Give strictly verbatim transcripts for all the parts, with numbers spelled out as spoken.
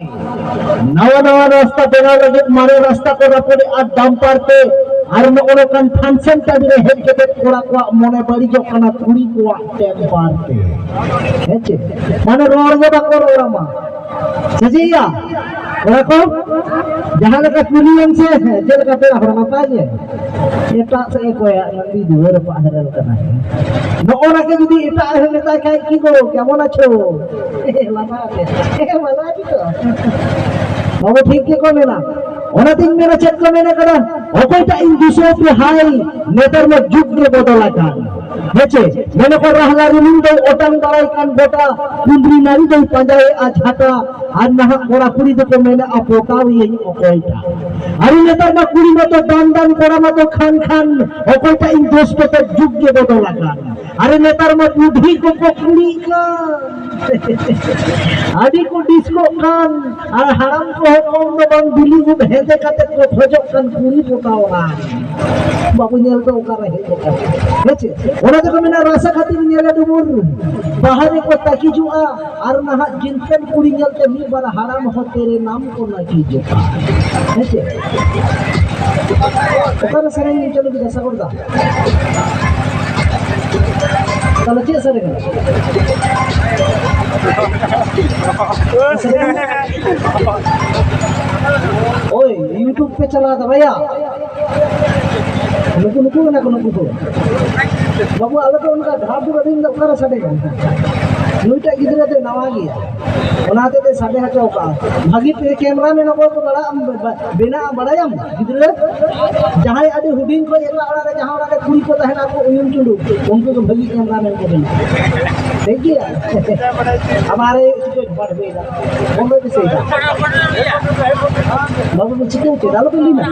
ᱱᱟᱣᱟ ᱱᱟᱣᱟ ᱨᱟᱥᱛᱟ ᱵᱮᱱᱟᱣ ᱞᱟᱹᱜᱤᱫ ᱢᱟᱨᱮ ᱨᱟᱥᱛᱟ ᱠᱚ ᱨᱟᱹᱯᱩᱫᱮᱜᱼᱟ ᱰᱟᱢᱯᱟᱨ ᱛᱮ᱾ ᱟᱨ ᱱᱚᱜᱼᱚ ᱱᱚᱝᱠᱟᱱ function time ᱨᱮ ᱦᱮᱡ ᱠᱟᱛᱮ ᱠᱚᱲᱟ ᱠᱚᱣᱟᱜ ᱢᱚᱱᱮ ᱵᱟᱹᱲᱤᱡᱚᱜ ᱠᱟᱱᱟ ᱠᱩᱲᱤ ᱠᱚᱣᱟᱜ ᱴᱮᱢᱯᱟᱨ ᱛᱮ᱾ ᱦᱮᱸ ᱪᱮ? ᱢᱟᱱᱮ ᱨᱚᱲ ᱜᱮ ᱵᱟᱠᱚ ᱨᱚᱲ ᱟᱢᱟ᱾ ᱥᱮ ᱪᱮᱫ ᱭᱟ? ᱠᱚᱲᱟ ᱠᱚ, ᱡᱟᱦᱟᱸ ᱞᱮᱠᱟ ᱠᱩᱞᱤᱭᱮᱢ ᱥᱮ, ᱪᱮᱫ ᱞᱮᱠᱟ ᱯᱮᱲᱟ ᱦᱚᱲ ᱱᱟᱯᱟᱭ ᱜᱮ? ᱮᱴᱟᱜ ᱥᱮᱫ ᱮ ᱠᱚᱭᱚᱜ ᱮᱫᱟ, ᱩᱱᱤ ᱫᱩᱣᱟᱹᱨ ᱨᱮ ᱯᱟᱦᱨᱮ ᱠᱟᱱᱟᱭ᱾ ᱱᱚᱜᱼᱚ ᱱᱟ ᱜᱮ ᱡᱩᱫᱤ ᱮᱴᱟᱜ ᱮ ᱢᱮᱛᱟᱭ ᱠᱷᱟᱡ, "ᱠᱤ ᱜᱚ, ᱠᱮᱢᱚᱱ ᱟᱪᱷᱚ?" ᱞᱟᱸᱫᱟ ᱟᱛᱮ, "ᱦᱮᱸ, ᱵᱷᱟᱞᱟ ᱟᱪᱷᱮ ᱛᱚ?" ᱵᱟᱵᱩ ᱴᱷᱤᱠ ᱜᱮᱠᱚ ᱢᱮᱱᱟ᱾ ᱚᱱᱟᱛᱤᱧ ᱢᱮᱱᱟ, ᱪᱮᱫ ᱠᱚ ᱢᱮᱱ ᱟᱠᱟᱫᱟ, ᱚᱠᱚᱭᱴᱟᱜ ᱤᱧ ᱫᱩᱥᱟᱹᱣ ᱯᱮ ᱦᱟᱭ, ᱱᱮᱛᱟᱨ ᱢᱟ ᱡᱩᱜᱽ ᱜᱮ ᱵᱚᱫᱚᱞ ᱟᱠᱟᱱ᱾ ᱦᱮᱸ ᱪᱮ? ᱢᱮᱱᱟ ᱠᱚ ᱨᱟᱦᱞᱟ ᱨᱤᱢᱤᱞ ᱫᱚᱭ ᱚᱴᱟᱝ ᱵᱟᱲᱟᱭ ᱠᱟᱱ ᱜᱚᱴᱟ, ᱠᱩᱸᱫᱽᱨᱤ ᱱᱟᱹᱲᱤ ᱫᱚᱭ ᱯᱟᱸᱡᱟᱭᱮᱫᱼᱟ ᱡᱷᱟᱴᱟ, ᱟᱨ ᱱᱟᱦᱟᱜ ᱠᱚᱲᱟ ᱠᱩᱲᱤ ᱫᱚᱠᱚ ᱢᱮᱱᱟ ᱚᱠᱚᱭᱴᱟᱜ᱾ ᱟᱨ ᱱᱮᱛᱟᱨ ᱢᱟ ᱠᱩᱲᱤ ᱢᱟᱛᱚ ᱫᱟᱱ ᱫᱟᱱ, ᱠᱚᱲᱟ ᱢᱟᱛᱚ ᱠᱷᱟᱱ ᱠᱷᱟᱱ, ᱚᱠᱚᱭᱴᱟᱜ ᱤᱧ ᱫᱳᱥ ᱠᱟᱛᱮ ᱡᱩᱜᱽ ᱜᱮ ᱵᱚᱫᱚᱞ ᱟᱠᱟᱱ᱾ ᱟᱨ ᱱᱮᱛᱟᱨ ᱢᱟ ᱵᱩᱰᱷᱤ ᱠᱚᱠᱚ ᱠᱩᱲᱤᱜ ᱠᱟᱱ, ᱟᱹᱰᱤ ᱠᱚ ᱰᱤᱥᱠᱚᱜ ᱠᱟᱱ, ᱟᱨ ᱦᱟᱲᱟᱢ ᱠᱚᱦᱚᱸ ᱠᱚᱢ ᱫᱚ ᱵᱟᱝ, ᱵᱤᱞᱤ ᱩᱵ ᱦᱮᱸᱫᱮ ᱠᱟᱛᱮ ᱠᱚ ᱠᱷᱚᱡᱚᱜ ᱠᱟᱱ ᱠᱩᱲᱤ ᱯᱚᱛᱟᱣ ᱨᱟᱱ᱾ ᱵᱟᱵᱩ ᱧᱮᱞ ᱫᱚ ᱚᱠᱟᱨᱮ ᱦᱮᱡ ᱟᱠᱟᱱᱟ? ᱦᱮᱸ ᱪᱮ? ᱚᱱᱟ ᱛᱮᱠᱚ ᱢᱮᱱᱟ, ᱨᱟᱥᱟ ᱠᱷᱟᱹᱛᱤᱨ ᱧᱮᱞᱮ ᱰᱩᱢᱩᱨ, ᱵᱟᱦᱟ ᱨᱮᱠᱚ ᱛᱟᱹᱠᱤᱡᱚᱜᱼᱟ, ᱟᱨ ᱱᱟᱦᱟᱜ ᱡᱤᱱᱛᱮᱱ ᱠᱩᱲᱤ ᱧᱮᱞᱛᱮ ᱢᱤᱫ ᱵᱟᱨ ᱦᱟᱲᱟᱢ ᱦᱚᱸ ᱛᱮᱨᱮ ᱱᱟᱢ ᱠᱚ ᱱᱟᱹᱠᱤᱡᱚᱜᱼᱟ᱾ ᱦᱮᱸ ᱪᱮ? ᱚᱠᱟᱨᱮ ᱥᱮᱨᱮᱧ ᱪᱟᱹᱞᱩ ᱠᱮᱫᱟ ᱥᱟᱜᱚᱨ ᱫᱟ? ᱛᱟᱦᱞᱮ ᱪᱮᱫ ᱥᱟᱰᱮ ᱠᱟᱱᱟ? ᱳᱭ, YouTube ᱯᱮ ᱪᱟᱞᱟᱣ ᱫᱟ ᱵᱷᱟᱭᱟ? ᱱᱩᱠᱩ, ᱱᱩᱠᱩ ᱠᱟᱱᱟ ᱠᱚ, ᱱᱩᱠᱩ ᱠᱚ᱾ ᱵᱟᱹᱵᱩ, ᱟᱞᱮ ᱫᱚ ᱚᱱᱠᱟ ᱰᱷᱟᱵ ᱫᱚ ᱵᱟᱹᱧ ᱚᱠᱟᱨᱮ ᱥᱟᱰᱮ ᱠᱟᱱᱟ? ᱱᱩᱭᱴᱟᱜ ᱜᱤᱫᱽᱨᱟᱹ ᱫᱚ ᱱᱟᱣᱟ ᱜᱮᱭᱟ, ᱚᱱᱟ ᱦᱚᱛᱮᱡ ᱛᱮ ᱥᱟᱰᱮ ᱦᱚᱪᱚ ᱠᱟᱜᱼᱟ᱾ ᱵᱷᱟᱹᱜᱤ ᱯᱮ ᱠᱮᱢᱨᱟ ᱢᱮᱱ ᱚᱠᱚᱭ ᱠᱚ ᱵᱟᱲᱟᱜ ᱟᱢ, ᱵᱟ-, ᱵᱮᱱᱟᱜ ᱵᱟᱲᱟᱭᱟᱢ ᱜᱤᱫᱽᱨᱟᱹ? ᱡᱟᱦᱟᱸᱭ ᱟᱹᱰᱤ ᱦᱩᱰᱤᱧ ᱠᱷᱚᱱ ᱮᱴᱟᱜ ᱚᱲᱟᱜ ᱨᱮ, ᱡᱟᱦᱟᱸ ᱚᱲᱟᱜ ᱨᱮ ᱠᱩᱲᱤ ᱠᱚ ᱛᱟᱦᱮᱱᱟ, ᱠᱚ ᱩᱭᱩᱝ ᱪᱩᱰᱩ, ᱩᱱᱠᱩ ᱫᱚ ᱵᱷᱟᱹᱜᱤ ᱠᱮᱢᱨᱟ ᱢᱮᱱ ᱠᱚ ᱵᱮᱱᱟᱜᱼᱟ᱾ ᱴᱷᱤᱠ ᱜᱮᱭᱟ? ᱟᱢᱟᱨᱮ ᱪᱤᱠᱟᱹ ᱵᱟᱰ ᱦᱩᱭ ᱮᱱᱟ? ᱵᱚᱱᱫᱚ ᱫᱤᱥᱟᱹᱭᱮᱫᱟ᱾ ᱵᱟᱹᱵᱩ ᱵᱚ ᱪᱤᱠᱟᱹ ᱦᱚᱪᱚᱭᱮᱫᱟ? ᱟᱞᱚ ᱵᱤᱱ ᱞᱟᱹᱭᱟ᱾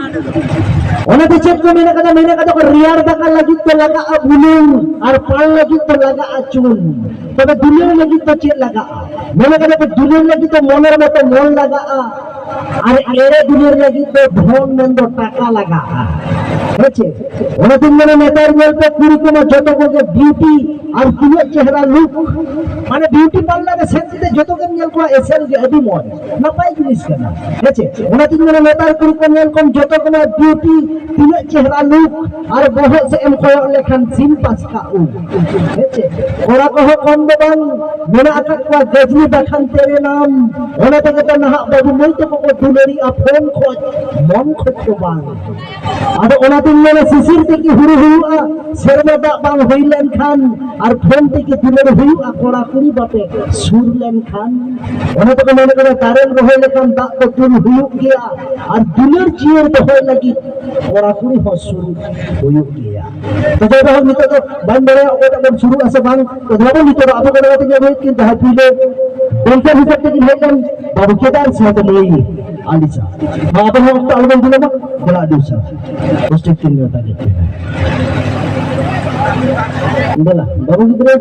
ᱚᱱᱟᱛᱮ ᱪᱮᱫ ᱠᱚ ᱢᱮᱱ ᱠᱟᱫᱟ? ᱢᱮᱱ ᱠᱟᱫᱟ ᱠᱚ, ᱨᱮᱭᱟᱲ ᱫᱟᱠᱟ ᱞᱟᱹᱜᱤᱫ ᱫᱚ ᱞᱟᱜᱟᱜᱼᱟ ᱵᱩᱞᱩᱝ, ᱟᱨ ᱯᱟᱱ ᱞᱟᱹᱜᱤᱫ ᱫᱚ ᱞᱟᱜᱟᱜᱼᱟ ᱪᱩᱱ᱾ ᱛᱚᱵᱮ ᱫᱩᱞᱟᱹᱲ ᱞᱟᱹᱜᱤᱫ ᱫᱚ ᱪᱮᱫ ᱞᱟᱜᱟᱜᱼᱟ? ᱢᱮᱱ ᱠᱟᱫᱟ ᱠᱚ, ᱫᱩᱞᱟᱹᱲ ᱞᱟᱹᱜᱤᱫ ᱫᱚ ᱢᱚᱱᱮᱨ ᱢᱚᱛᱚ ᱢᱚᱱ ᱞᱟᱜᱟᱜᱼᱟ, ᱟᱨ ᱮᱲᱮ ᱫᱩᱞᱟᱹᱲ ᱞᱟᱹᱜᱤᱫ ᱫᱚ ᱫᱷᱚᱱ ᱢᱮᱱᱫᱚ ᱴᱟᱠᱟ ᱞᱟᱜᱟᱜᱼᱟ᱾ ᱦᱮᱸ ᱪᱮ? ᱚᱱᱟᱛᱤᱧ ᱢᱮᱱᱟ, ᱱᱮᱛᱟᱨ ᱧᱮᱞ ᱯᱮ, ᱠᱩᱲᱤ ᱠᱚᱢᱟ ᱡᱚᱛᱚ ᱠᱚᱜᱮ beauty, ᱟᱨ ᱛᱤᱱᱟᱹᱜ ᱪᱮᱦᱨᱟ look᱾ ᱢᱟᱱᱮ ᱵᱤᱭᱩᱴᱤ ᱯᱟᱨᱞᱟᱨ ᱨᱮ ᱥᱮᱱ ᱠᱟᱛᱮ ᱡᱚᱛᱚ ᱜᱮᱢ ᱧᱮᱞ ᱠᱚᱣᱟ, ᱮᱥᱮᱞ ᱜᱮ, ᱟᱹᱰᱤ ᱢᱚᱡᱽ, ᱱᱟᱯᱟᱭ ᱡᱤᱱᱤᱥ ᱠᱟᱱᱟ᱾ ᱦᱮᱸ ᱪᱮ? ᱚᱱᱟᱛᱤᱧ ᱢᱮᱱᱟ, ᱱᱮᱛᱟᱨ ᱠᱩᱲᱤ ᱠᱚ ᱧᱮᱞ ᱠᱚᱢ, ᱡᱚᱛᱚ ᱠᱚ ᱢᱮᱱᱟ ᱵᱤᱭᱩᱴᱤ, ᱛᱤᱱᱟᱹᱜ ᱪᱮᱦᱨᱟ ᱞᱩᱠ, ᱟᱨ ᱵᱚᱦᱚᱜ ᱥᱮᱫ ᱮᱢ ᱠᱚᱭᱚᱜ ᱞᱮᱠᱷᱟᱱ ᱥᱤᱢ ᱯᱟᱥᱠᱟ ᱩᱵ᱾ ᱦᱮᱸ ᱪᱮ? ᱠᱚᱲᱟ ᱠᱚᱦᱚᱸ ᱠᱚᱢ ᱫᱚ ᱵᱟᱝ, ᱢᱮᱱᱟᱜ ᱟᱠᱟᱫ ᱠᱚᱣᱟ ᱜᱟᱡᱽᱱᱤ ᱵᱟᱠᱷᱟᱱ ᱛᱮᱨᱮ ᱱᱟᱢ᱾ ᱚᱱᱟ ᱛᱮᱜᱮ ᱛᱚ ᱱᱟᱦᱟᱜ ᱵᱟᱹᱵᱩ ᱢᱟᱹᱭ ᱛᱟᱠᱚ ᱠᱚ ᱫᱩᱞᱟᱹᱲᱤᱜᱼᱟ ᱯᱷᱳᱱ ᱠᱷᱚᱡ, ᱢᱚᱱ ᱠᱷᱚᱡ ᱫᱚ ᱵᱟᱝ᱾ ᱟᱫᱚ ᱚᱱᱟᱛᱤᱧ ᱢᱮᱱᱟ, ᱥᱤᱥᱤᱨ ᱛᱮᱜᱮ ᱦᱩᱲᱩ ᱦᱩᱭᱩᱜᱼᱟ, ᱥᱮᱨᱢᱟ ᱫᱟᱜ ᱵᱟᱝ ᱦᱩᱭ ᱞᱮᱱᱠᱷᱟᱱ, ᱟᱨ ᱯᱷᱳᱱ ᱛᱮᱜᱮ ᱫᱩᱞᱟᱹᱲ ᱦᱩᱭᱩᱜᱼᱟ ᱠᱚᱲᱟ ᱠᱩᱲᱤ ᱵᱟᱯᱮ ᱥᱩᱨ ᱞᱮᱱᱠᱷᱟᱱ᱾ ᱚᱱᱟ ᱛᱮᱠᱚ ᱢᱮᱱ ᱠᱟᱫᱟ, ᱫᱟᱨᱮᱢ ᱨᱚᱦᱚᱭ ᱞᱮᱠᱷᱟᱱ ᱫᱟᱜ ᱫᱚ ᱫᱩᱞ ᱦᱩᱭᱩᱜ ᱜᱮᱭᱟ, ᱟᱨ ᱫᱩᱞᱟᱹᱲ ᱡᱤᱭᱟᱹᱲ ᱫᱚᱦᱚᱭ ᱞᱟᱹᱜᱤᱫ ᱠᱚᱲᱟ ᱠᱩᱲᱤ ᱦᱚᱸ ᱥᱩᱨ ᱦᱩᱭᱩᱜ ᱜᱮᱭᱟ᱾ ᱛᱚ ᱡᱟᱭ ᱦᱳᱠ, ᱱᱤᱛᱚᱜ ᱫᱚ ᱵᱟᱹᱧ ᱵᱟᱲᱟᱭᱟ ᱚᱠᱚᱭᱴᱟᱜ ᱵᱚᱱ ᱥᱩᱨᱩᱜᱼᱟ ᱥᱮ ᱵᱟᱝ᱾ ᱛᱚ ᱱᱚᱣᱟ ᱫᱚ ᱱᱤᱛᱚᱜ ᱫᱚ ᱟᱵᱚ ᱠᱚ ᱞᱟᱹᱭᱟ ᱛᱮᱜᱮ ᱦᱩᱭᱩᱜ ᱠᱤᱱ, ᱡᱟᱦᱟᱸᱭ ᱯᱩᱭᱞᱩ ᱵᱚᱱᱴᱮᱞ ᱦᱤᱥᱟᱹᱵ ᱛᱮᱠᱤᱱ ᱦᱮᱡ ᱞᱮᱱ, ᱵᱟᱹᱵᱩ ᱠᱮᱫᱟᱨ ᱥᱟᱶᱛᱮ ᱢᱟᱹᱭ ᱟᱞᱤᱥᱟ᱾ ᱢᱟ ᱟᱵᱚ ᱦᱚᱸ ᱚᱠᱛᱚ ᱟᱞᱚᱵᱚᱱ ᱵᱤᱞᱚᱢᱟ, ᱫᱮᱞᱟ ᱟᱹᱰᱤ ᱩᱥᱟᱹᱨᱟ ᱯᱳᱥᱴᱤᱝ ᱠᱤᱱ ᱱᱮᱣᱛᱟ ᱠᱮᱫ ᱠᱤᱱᱟ᱾ ᱫᱮᱞᱟ, ᱵᱟᱹᱵᱩ ᱜᱤᱫᱽᱨᱟᱹ,